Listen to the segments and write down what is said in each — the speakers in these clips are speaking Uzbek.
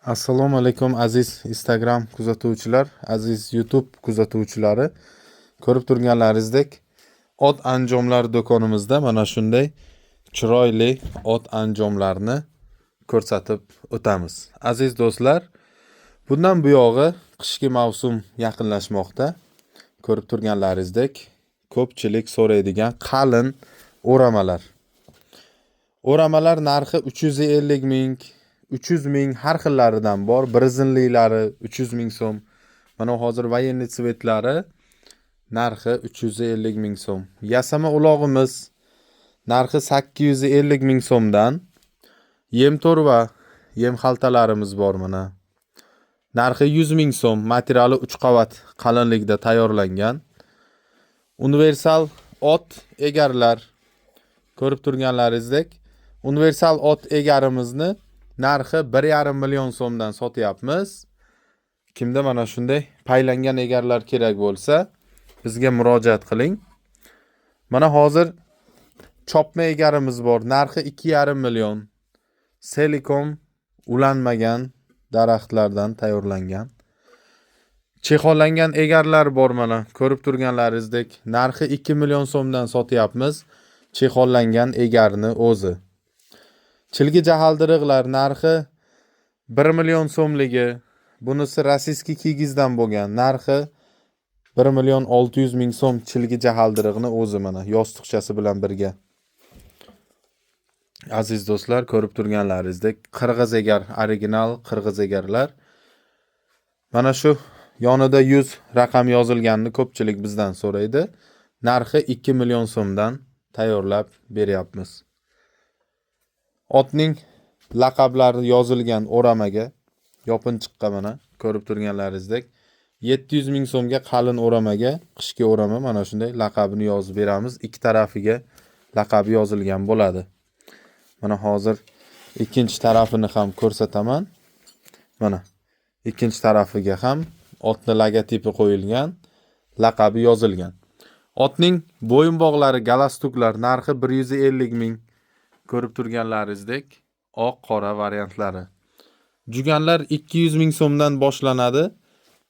Assalomu alaykum, aziz Instagram kuzatuvchilar, aziz YouTube kuzatuvchilari. Ko'rib turganlaringizdek, ot anjomlar do'konimizda mana shunday chiroyli ot anjomlarni ko'rsatib o'tamiz. Aziz do'stlar, bundan buyog'i qishki mavsum yaqinlashmoqda. Ko'rib turganlaringizdek, ko'pchilik so'raydigan qalin o'ramalar. O'ramalar narxi 350 ming, 300 ming har xillaridan bor. Brizinliklari 300 ming so'm. Mana hozir военный цвет lari narxi 350 ming so'm. Yasama ulog'imiz narxi 850 ming so'mdan. Yem to'rva, yem xaltalarimiz bor mana. Narxi 100 ming so'm, materiali 3 qavat qalinlikda tayyorlangan. Universal ot egarlar, ko'rib turganlaringizdek, universal ot egarimizni narxi 1,5 million so'mdan sotyapmiz. Kimda mana shunday paylangan egarlar kerak bo'lsa, bizga murojaat qiling. Mana hozir chopma egarimiz bor, narxi 2,5 million. Silikon ulanmagan daraxtlardan tayyorlangan. Chexonlangan egarlar bor mana, ko'rib turganlaringizdek, narxi 2 million so'mdan sotyapmiz. Chexonlangan egarni o'zi. Chilgi jahaldiriqlar narxi 1 million so'mligi, bunisi российский kigizdan bo'lgan, narxi 1 million 600 ming so'm chilgi jahaldiriqni o'zi mana yostiqchasi bilan birga. Aziz do'stlar, ko'rib turganlaringizdek, qirg'iz egar, original qirg'iz egarlar. Mana shu yonida 100 raqam yozilganini ko'pchilik bizdan so'raydi. Narxi 2 million so'mdan tayyorlab beryapmiz. Otning laqablari yozilgan o'ramaga, yopinchiqqa mana ko'rib turganlaringizdek 700 ming so'mga qalin o'ramaga, qishki o'rama mana shunday laqabini yozib beramiz. Ikki tarafiga laqabi yozilgan bo'ladi. Mana hozir ikkinchi tarafini ham ko'rsataman. Mana ikkinchi tarafiga ham otni logotipi qo'yilgan, laqabi yozilgan. Otning bo'yinbog'lari, galastuklar narxi 150 ming. Ko'rib turganlaringizdek, oq, qora variantlari. Juganlar 200 ming so'mdan boshlanadi.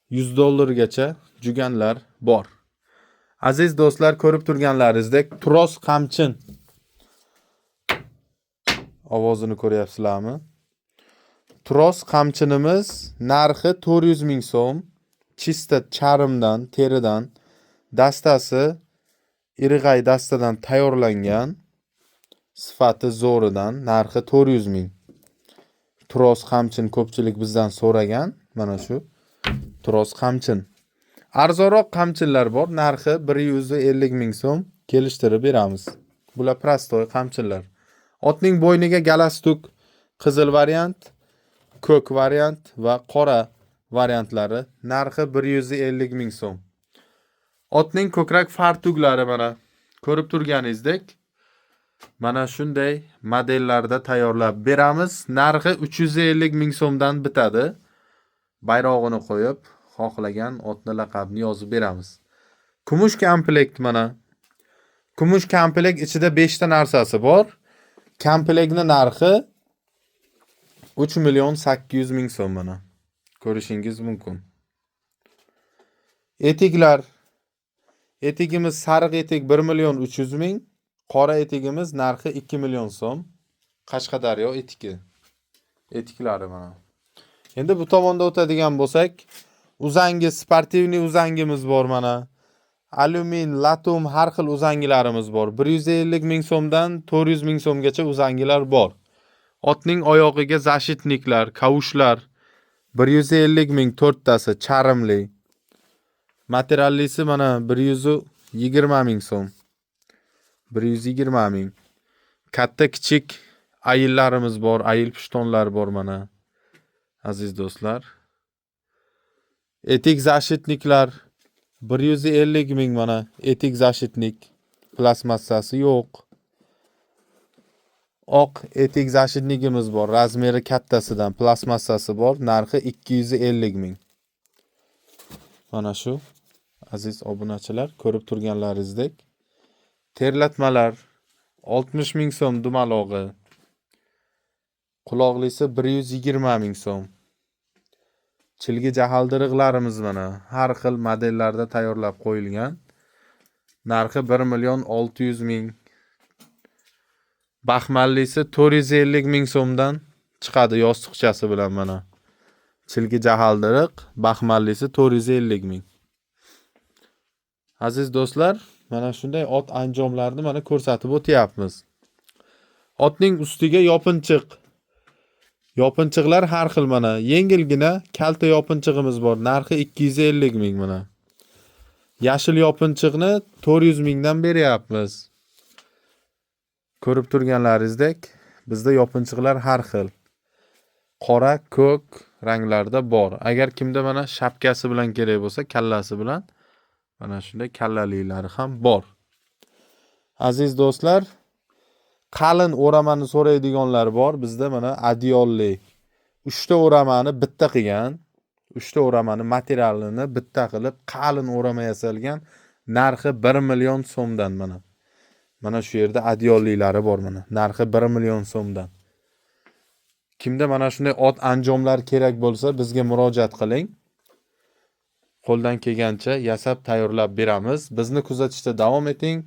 100 dollargacha juganlar bor. Aziz do'stlar, ko'rib turganlaringizdek, tros qamchin. Ovozini ko'ryapsizlarmi? Tros qamchinimiz narxi 400 ming so'm. Чисто charmdan, teridan, dastasi irg'ay dastadan tayyorlangan. Sifati zo'ridan, narxi 400 ming. Tros qamchin ko'pchilik bizdan so'ragan. Mana shu tros qamchin. Arzonroq qamchinlar bor, narxi 150 ming so'm, kelishtirib beramiz. Bular простой qamchinlar. Otning bo'yniga galastuk qizil variant, ko'k variant va qora variantlari narxi 150 ming so'm. Otning ko'krak fartuklari mana ko'rib turganingizdek, mana shunday modellarda tayyorlab beramiz. Narxi 350 ming so'mdan bitadi. Bayrog'ini qo'yib, xohlagan otni laqabini yozib beramiz. Kumush komplekt mana. Kumush komplekt ichida 5 ta narsasi bor. Komplektni narxi 3 million 800 ming so'm mana. Ko'rishingiz mumkin. Etiklar. Etigimiz sariq etik 1 million 300 ming, qora etigimiz narxi 2 million so'm. Qashqadaryo etigi. Etiklari mana. Endi bu tomonda o'tadigan bo'lsak, uzangi, спортивный uzangimiz bor mana. Alyumin, латунь har xil uzangilarimiz bor. 150 ming so'mdan 400 ming so'mgacha uzangilar bor. Otning oyog'iga защитник lar, kavushlar 150 ming to'rttasi charmli. Materiallisi mana 120 ming so'm. 120 ming. Katta kichik ayillarimiz bor, ayil pushtonlar bor mana. Aziz do'stlar. Etik защитник lar 150 ming mana etik защитник. Plastmassasi yo'q. Oq etik защитник imiz bor. Размер i kattasidan plastmassasi bor. Narxi 250 ming. Mana shu, aziz obunachilar, ko'rib turganlaringizdek, terlatmalar 60 ming so'm dumalog'i. Quloqlisi 120 ming so'm. Chilgi jahaldiriqlarimiz mana har xil modellarda tayyorlab qo'yilgan. Narxi 1 million 600 ming. Baxmallisi 450 ming so'mdan chiqadi yostiqchasi bilan mana. Chilgi jahaldiriq, baxmallisi 450 ming. Aziz do'stlar, mana shunday ot anjomlarini mana ko'rsatib o'tyapmiz. Otning ustiga yopinchiq. Yopinchiqlar har xil mana. Yengilgina kalta yopinchig'imiz bor. Narxi 250 ming mana. Yashil yopinchiqni 400 mingdan beryapmiz. Ko'rib turganlaringizdek, bizda yopinchiqlar har xil. Qora, ko'k ranglarda bor. Agar kimda mana shapkasi bilan kerak bo'lsa, kallasi bilan mana shunday kallalilari ham bor. Aziz do'stlar, qalin o'ramani so'raydiganlar bor. Bizda mana adyolli 3 ta o'ramani bitta qilgan. 3 ta o'ramani materialini bitta qilib qalin o'rama yasalgan. Narxi 1 million so'mdan mana. Mana shu yerda adyollilari bor mana. Narxi 1 million so'mdan. Kimda mana shunday ot anjomlar kerak bo'lsa, bizga murojaat qiling. Qo'ldan kelgancha yasab tayyorlab beramiz. Bizni kuzatishda davom eting.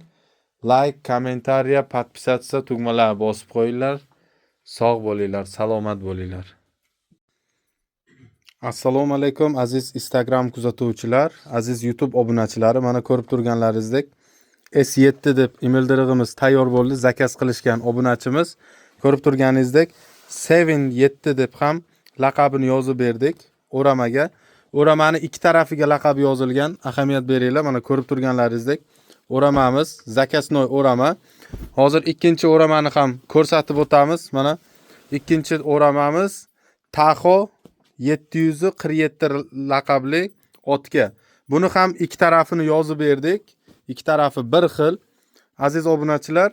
Like, kommentariya, подписаться tugmalarini bosib qo'yinglar. Sog' bo'linglar, salomat bo'linglar. Assalomu alaykum aziz Instagram kuzatuvchilar, aziz YouTube obunachilari. Mana ko'rib turganlaringizdek S7 deb imildirig'imiz tayyor bo'ldi. Zakaz qilishgan obunachimiz. Ko'rib turganingizdek 7 deb ham laqabini yozib berdik o'ramaga. O'ramani ikki tarafiga laqab yozilgan. Ahamiyat beringlar. Mana ko'rib turganlaringizdek o'ramamiz zakaznoy o'rama. Hozir ikkinchi o'ramani ham ko'rsatib o'tamiz. Mana ikkinchi o'ramamiz Taxo 747 laqabli otga. Buni ham ikki tarafini yozib berdik. Ikki tarafi bir xil. Aziz obunachilar,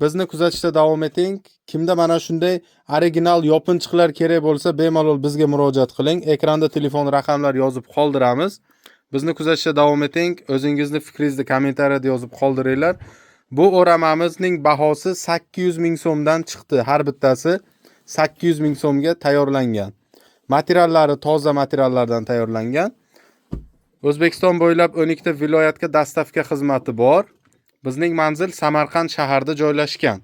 bizni kuzatishda davom eting. Kimda mana shunday original yopinchiqlar kerak bo'lsa, bemalol bizga murojaat qiling. Ekranda telefon raqamlar yozib qoldiramiz. Bizni kuzatishda davom eting. O'zingizni fikringizni kommentariyada yozib qoldiringlar. Bu o'ramamizning bahosi 800 ming so'mdan chiqdi. Har bittasi 800 ming so'mga tayyorlangan. Materiallari toza materiallardan tayyorlangan. O'zbekiston bo'ylab 12 ta viloyatga доставка xizmati bor. Bizning manzil Samarqand shahrida joylashgan.